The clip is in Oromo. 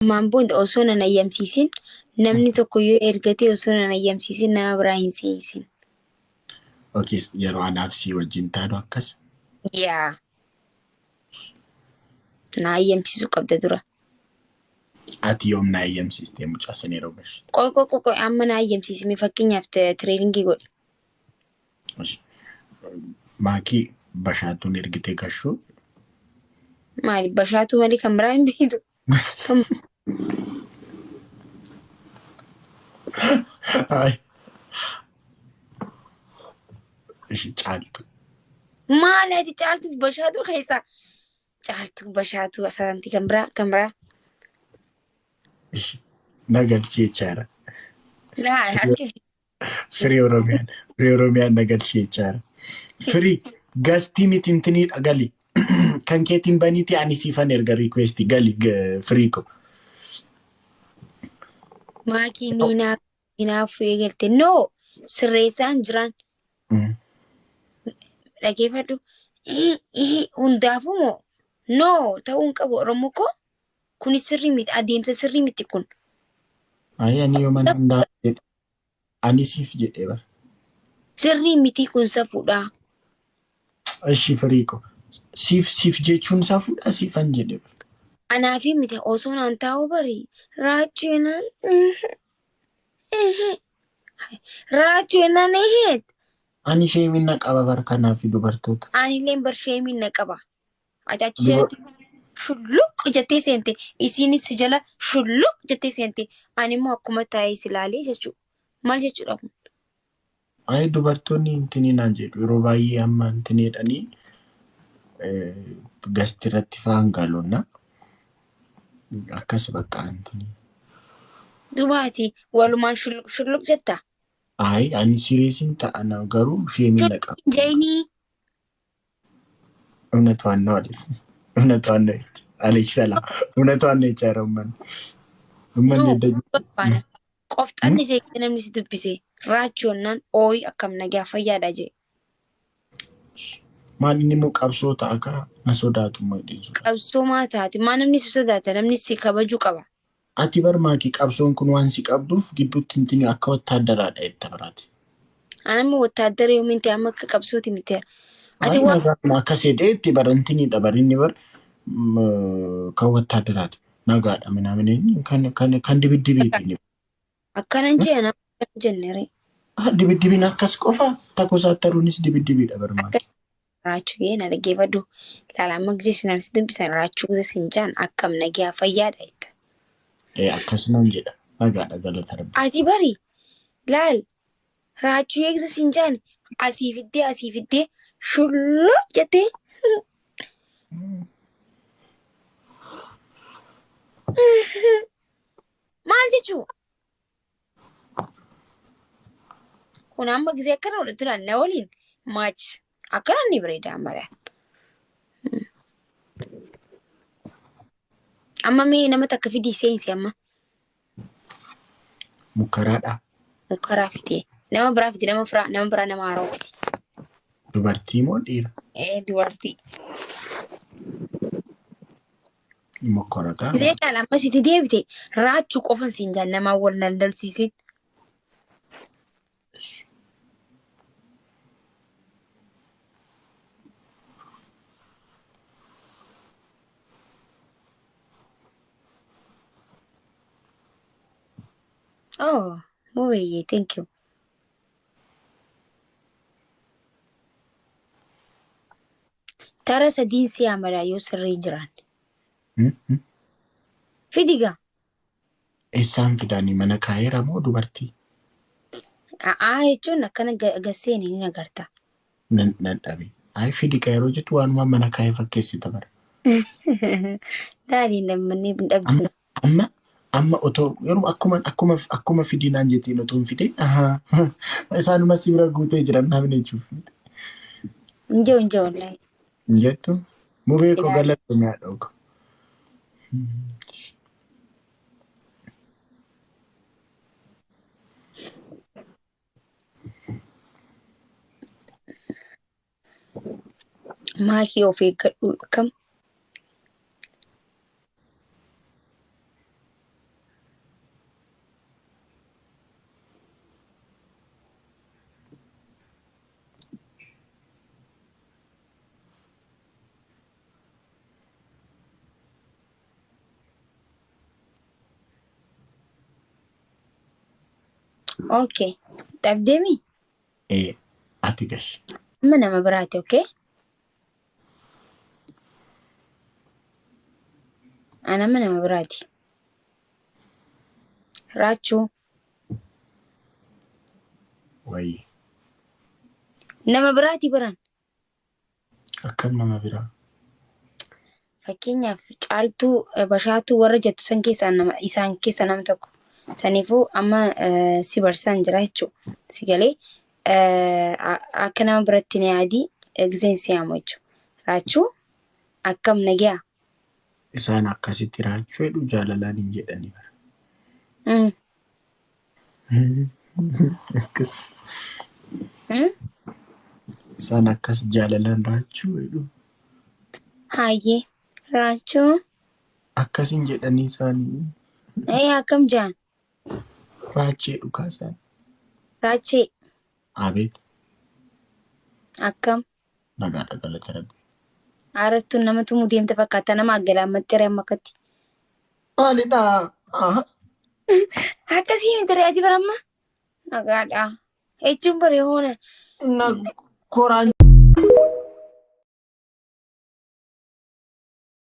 Ammaan booda osoo nan ayyamsiisin namni tokko yoo ergatee osoo nan ayyamsiisin nama biraa hin seensin. Okay, yeroo anaaf sii wajjin taanu akkas. Yaa. Na ayyamsiisuu qabda dura. Ati yoom na ayyamsiistee mucaa sana yeroo gashi? Qoy qoy qoy qoy amma na ayyamsiisi mee fakkeenyaaf tireeningii godhi. Maakii bashaatuun ergitee gashuu. Maali bashaatuu malee kan biraa hin beektu. Kan Ay. Ishi caaltu. Maali ati caaltuuf bashaatuu keessaa caaltuu bashaatuu asaantii kan biraa kan biraa. Ishi na galchii jechaadha. Laa harki Firii Oromiyaan firii Oromiyaan na galchii jechaadha. Firii gastii miti intiniidha gali. Kan keetiin baniiti ani siifan erga request gali firii ko. Maakii ni hinaaffuu eegalte. No sirreessaan jiran dhageeffadhu. Hundaafuu moo no ta'uu hin qabu Oromoo koo kuni sirrii miti adeemsa sirrii miti kun. Ayi ani yoo mana hundaa jedhe ani siif jedhe bara. Sirrii miti kun safuudha. Ishi firii ko siif siif jechuun safuudha siifan jedhe bara. Anaafi miti osoo naan taa'u bari raachuu naan raachuu naan eheet. Ani sheemiin na qaba bar kanaaf dubartoota. Anilleen bar sheemiin na qaba. Ati achi jalatti shulluq jettee seente. Isiinis si jala shulluq jettee seente. Ani immoo akkuma taa'ee si ilaalee jechuudha. Maal jechuudha kun? Ayi dubartoonni intinii naan jedhu yeroo baay'ee amma intinii jedhanii gasti irratti fa'aan galuunna akkas bakka intinii. Duuba ati walumaan shulluq shulluq jetta? Ayi ani siriisiin ta'an garuu sheemiin na qaba. Jeenii እውነቷን ነው አለች። እውነቷን ነው አለች። ሰላም እውነቷን ነው የቻረ uummanni. Uummanni No, edda barbaada. Qofxanni jeeqee namni si dubbise raachoonnaan ooyi akkam nagaa fayyaadha jee. Maal inni immoo qabsoo ta'a kaa na sodaatu immoo jedhee sodaata. Qabsoo maa taate maa namni si sodaata namni si kabajuu qaba. Ati bar maakii qabsoon kun waan si qabduuf gidduutti intini akka wattaaddaraadha jetta biraati. Ani amma wattaaddara yoomiin ta'e amma akka qabsooti miti. Ati Ay waan nagaa akkas jedhee itti bar intiniidha bar inni bar kan wattaaddaraati. Nagaadha minaamin inni kan kan kan dibiddibiiti inni. Akkana hin jee nama akkana hin jenne ree. Ah, Dibiddibiin akkas qofa takosattaruunis dibiddibiidha bar Akka maakii. Raachuu yee na dhaggeeffadhu. Ilaala amma gisee si namsi dubbisan raachuu gisee sin jaan akkam nagaa fayyaadha jetta. Eh, akkas nan jedha. Nagaadha galata rabbi. Ati bari laal raachuu yee gisee sin jaan asii fiddee asii fiddee shulloo jettee maal jechuu? Kun amma gisee akkana godhatu laal na waliin maach akkana ni bareeda amma laal. Amma mee nama takka fidii seensi amma Mukkaraadha. mukkaraa fidee nama biraa fidi nama biraa nama biraa nama haaraa fidi. Dubartii moo dhiira? Ee dubartii. Mokkora gaa. Gisee laal amma sitti deebite raachuu qofan siin jaan namaa wal nan lolsiisin. Oh, mubeeyyee thank you. Tara sadiin si amala yoo sirrii jiraan. Fidi gaa. Eessaan fidaanii mana kaa'eera moo dubartii? A'aa jechuun akkana gasseeni ni agarta. Nan nan dhabe. Ayi fidi kaa yeroo jettu waanuma mana kaa'ee fakkeessita bara. Daadhiin lammannee hin dhabdu. Amma amma amma otoo yeroo akkuma akkuma akkuma fidii naan jettiin otoo hin fidee ahaa isaanuma si bira guutee jiran namni jechuuf. Hin jiru hin jiru wallaahi. Hin jettu mubee koo Ilaali. galata nyaadha oga. Maakii of eeggadhu akkam. Okay. Dhabdeemi? Ee, ati gashi. Amma nama biraati, okay? An amma nama biraati. Raachuu. Wayii. Nama biraati baran. Akkam nama biraa? Fakkeenyaaf Caaltuu, Bashaatuu warra jettu san keessaa nama isaan keessa nama tokko. Saniifuu amma si barsaan jira jechuudha. Si galee akka nama biratti na yaadii giseen si yaamu jechuudha. Raachuu akkam nagiyaa? Isaan akkasitti raachuu jedhu jaalalaan hin jedhani bara. Akkas. Isaan akkas jaalalaan raachuu jedhu. Hayyee Raachuu. Akkas hin jedhanii isaanii. Ee akkam jaan? Raachee dhugaa isaan. Raachee. Abeet. Akkam? Nagaadha galata rabbi. Aarattuun nama tumuu deemte fakkaata nama aggalaammattee amma akkatti. Maalidha? Aha. Akkasii miti ree ati baramma? Nagaadha. Jechuun bare hoona. Na koraan